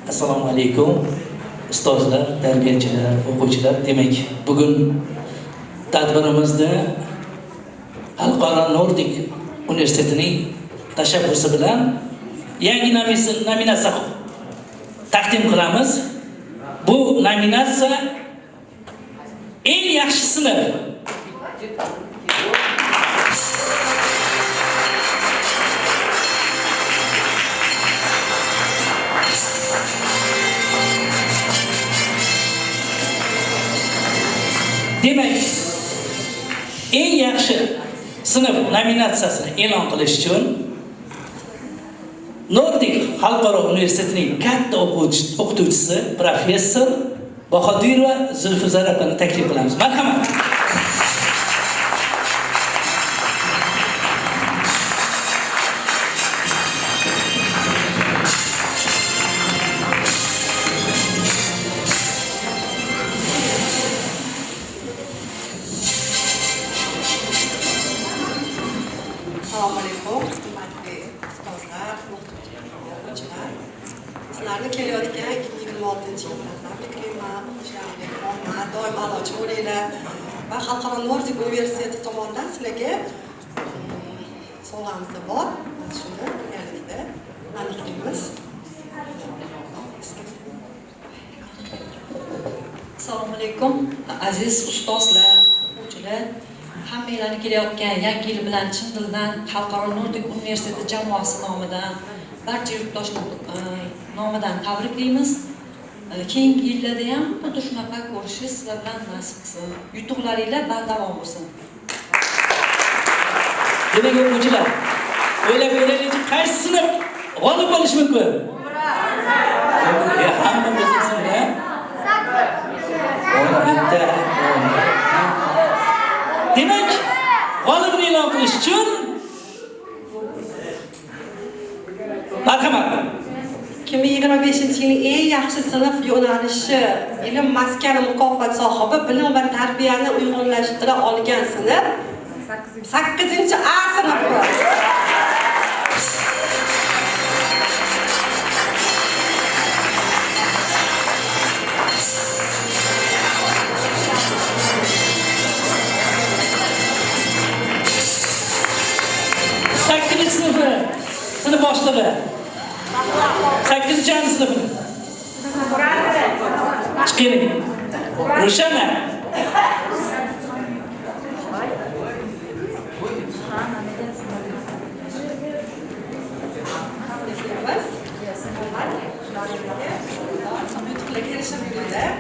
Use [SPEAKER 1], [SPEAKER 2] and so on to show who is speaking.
[SPEAKER 1] Assalomu alaykum, ustozlar, tarbiyachilar, o'quvchilar. Demak, bugun tadbirimizda Xalqaro Nordik universitetining tashabbusi bilan yangi nominatsiya taqdim qilamiz. Bu nominatsiya eng yaxshi sinf. Demak, eng yaxshi sinf nominatsiyasini e'lon qilish uchun Nordik xalqaro universitetining katta o'qituvchisi professor Bahodirova Zulfizar opani taklif qilamiz. Marhamat.
[SPEAKER 2] Assalomu alaykum, hurmatli ustozlar, o'qituvchilar. Sizlarni kelayotgan 2026-yil bilan tabriklayman. O'qishlaringga omad, doim a'lochi bo'linglar. Va Xalqaro Nordik universiteti tomonidan sizlarga sovg'amiz bor. Mana shuni birgalikda aniqlaymiz.
[SPEAKER 3] Assalomu alaykum, aziz ustozlar, o'quvchilar. Hammanglarni kelayotgan yangi yil bilan chin dildan Xalqaro Nordik universiteti jamoasi nomidan, barcha yurtdoshlar nomidan tabriklaymiz. Keyingi yillarda ham xuddi shunaqa ko'rishish sizlar bilan nasib qilsin. Yutuqlaringlar bardavom bo'lsin.
[SPEAKER 1] Demak, o'quvchilar, o'ylab ko'raylikchi, qaysi sinf g'olib bo'lishi mumkin? Hamma o'zini sinfda. Bitta. Demak, g'olibni e'lon qilish uchun marhamat.
[SPEAKER 2] 2025-yilning eng yaxshi sinf yo'nalishi ilm maskani mukofoti sohibi bilim va tarbiyani uyg'unlashtira olgan sinf 8 A sinfi.
[SPEAKER 1] Sakkizinchi sinfi sinf boshlig'i. 8 A sinfini. Chiqing. Rushana.
[SPEAKER 2] Tabriklaymiz. Yutuqlarga erishib yuringlar.